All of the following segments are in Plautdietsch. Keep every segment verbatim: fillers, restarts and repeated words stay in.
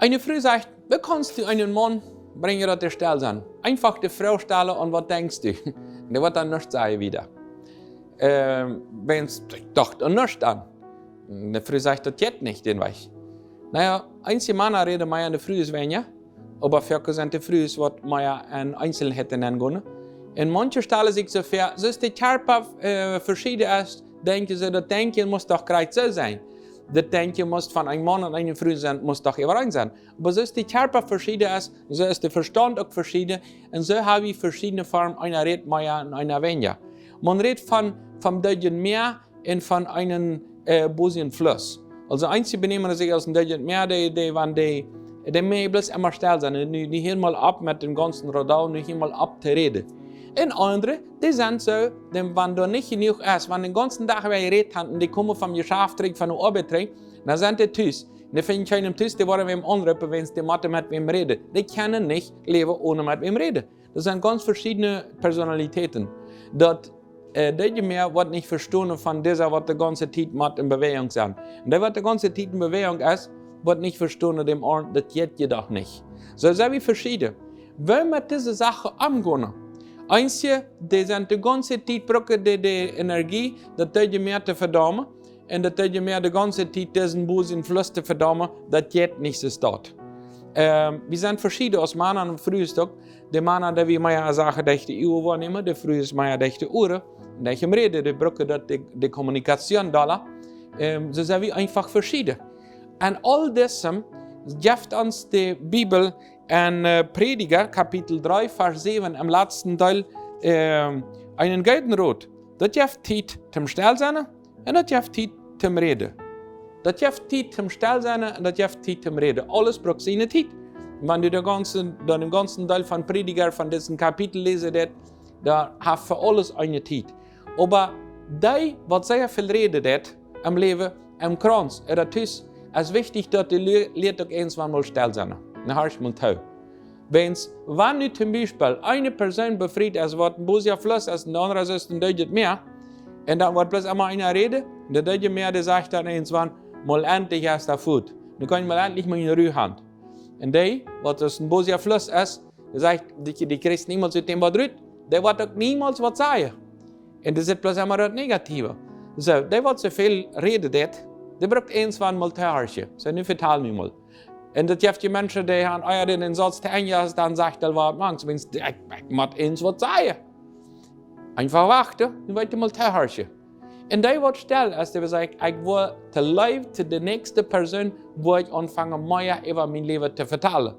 Eene Fru sajcht: "Woo kaust du eenen Maun brinjen, daut hee stell es?" Eenfach de Froag stalen: "Un waut denkjst du?" Un dee woat dan nuscht sajen wieda. Ähm, wan ekj docht aun nuscht aun. De Fru sajcht: "Daut jeit nich dän Wajch." Na jo, eenje Mana räden mea un de Frues weinja. Oba foaken sent de Frues waut mea en Eenselheiten nengonen. Un manche stalen sikj soo väa, soo aus de Kjarpa, äh, veschieden es, denkjen see, daut Denkjen mott doch jlikj soo sennen. Daut Denkjen mott von een Maun un eene Fru sennen, mott doch äwareen sennen. Oba soo aus de Kjarpa veschieden es, soo es de Vestaunt uk veschieden. Un soo hab wie veschiedne Formen, eena rät mea un eena weinja. Maun rät von, von deedjen mea un von eenen, äh, Busenfluss. Aulsoo eenje benämen sikj aus een deedjen mea, dee, dee, wan dee, dee motten bloos emma stell sennen. Nu, nu hia mol opp met dän gaunzen Radau, nu hia mol opp to räden. Un aundre, dee sent soo, dee, wan doa nich jenuach es, wan dän gaunzen Dach wäa jerät han un dee komen vom Jeschaft trigj, von de Oabeit trigj, dan sent dee tus. Un dee finjen kjeenen tus, dee woaren wäm aunroopen, wan see motten met wäm räden. Dee kjennen nich läwen onen met wäm räden. Daut sent gaunz veschiedne Personalitäten. Daut, äh, deedje mea woat nich vestonen von dise, waut de gaunze Tiet mott en Bewäajunk sennen. Un dee, waut de gaunze Tiet en Bewäajunk es, woat nich vestonen däm aundren, daut jeit je doch nich. Soo sent wie veschieden. Woo met dise Sachen omgonen? Eenje, dee sent de gaunze Tiet, brucken dee, dee Energie, daut deedje mea to vedaumen. Un daut deedje mea de gaunze Tiet disen Busenfluss to vedaumen, daut jeit nich soo staut. Ähm, wie sent veschieden aus Mana un Frues uk. De Mana, dee wie mea sachen derch de Uaren woanämen, de Frues mea derch de Uaren. Un derch daut Räden, dee brucken daut de, de Kommunikation dolla. Ähm, soo sent wie eenfach veschieden. Un aul daut jeft ons de Bibel en, äh, Prädja, Kapitel dree, Varsch säwen, em latsten Deel, ähm, eenen gooden Rot. Daut jeft Tiet toom stell sennen un daut jeft Tiet toom räden. Daut jeft Tiet toom stell sennen un daut jeft Tiet toom räden. Aules brukt siene Tiet. Wan du dän gaunzen, dan dän gaunzen Deel von Prädja von disen Kapitel läsen deist, dan hast fa aules eene Tiet. Oba dee, waut sea väl räden deit, em Läwen, em Krauns, ooda tus, es wichtich, daut dee Lü-, Lied uk eemol stell sennen. Na, horch mol too. Wan, wan nu toom Biespel eene Persoon befriet es, waut een Busenfluss es, un de aundre es een deedjet mea, un dan woat bloos emma eena räden, de deedje mea, dee sajcht dan eemol: "Mol endlich es daut fuat. Nu kaun ekj mol endlich miene Ru han." Un dee, waut aus een Busenfluss es, dee sajcht, dee, dee kjricht niemols ut däm waut rut, dee woat uk niemols waut sajen. Un dee sitt bloos emma daut Negative. Soo, dee, waut soo väl räden deit, dee brukt eemol mol to horchen. Soo, nu vetal mie mol. Un daut jeft je Menschen, dee han ea dän Sauz to Enj, dan sajcht hee waut mank. Tominnst, ekj, ekj mott eemol waut sajen. Eenfach wachten, nu woat hee mol to horchen. Un dee, waut stell es, dee sajcht: "Ekj woa to leew to de näakjste Persoon, woa ekj aunfangen, mea äwa mien Läwen to vetalen.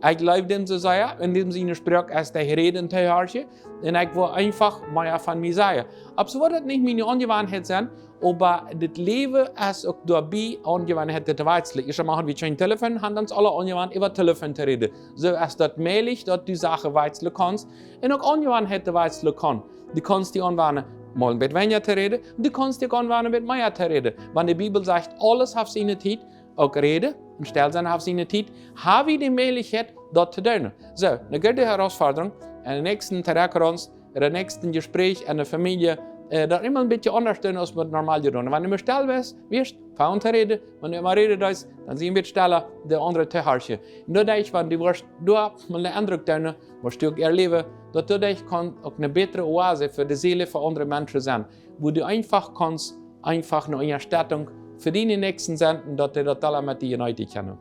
Ekj leew dän soo sea, un däm siene Sproak es to räden, to horchen, un ekj woa eenfach mea von mie sajen." Opp soo woat daut nich miene Aunjewanheit sennen, oba daut Läwen es uk doabie, Aunjewanheiten to wajchslen. Ieescht mol hauden wie kjeen Telefon, han ons aule aunjewant, äwa Telefon to räden. Soo es daut mäajlich, daut du Sachen wajchslen kaust un uk Aunjewanheiten wajchslen kaust. Du kaust die aunwanen, mol een bät weinja to räden, du kaust die aunwanen, een bät mea to räden. Wan de Bibel sajcht, aules haft siene Tiet, uk räden un stell sennen haft siene Tiet, hab wie de Mäajlichkjeit, daut to doonen. Soo, eene goode Herausforderung, en dän näakjsten Trakj ons, en dän näakjsten Jespräakj en de Famielje, äh, daut emol een bät aundasch doonen aus waut normal jedonen. Wan du mol stell best, woascht, fang aun to räden, wan du emma räden deist, dan sie een bät steller, de aundre to horchen. Un doaderch, wan du woascht, du hast mol eenen Endruck doonen, woascht du uk erläwen, daut doaderch kaun uk eene bätre Oase fa de Seelen von aundre Menschen sennen, wua du eenfach kaust, eenfach eene Unjastettunk fa diene Näakjsten sennen un daut dee daut aula met die jeneeten kjennen.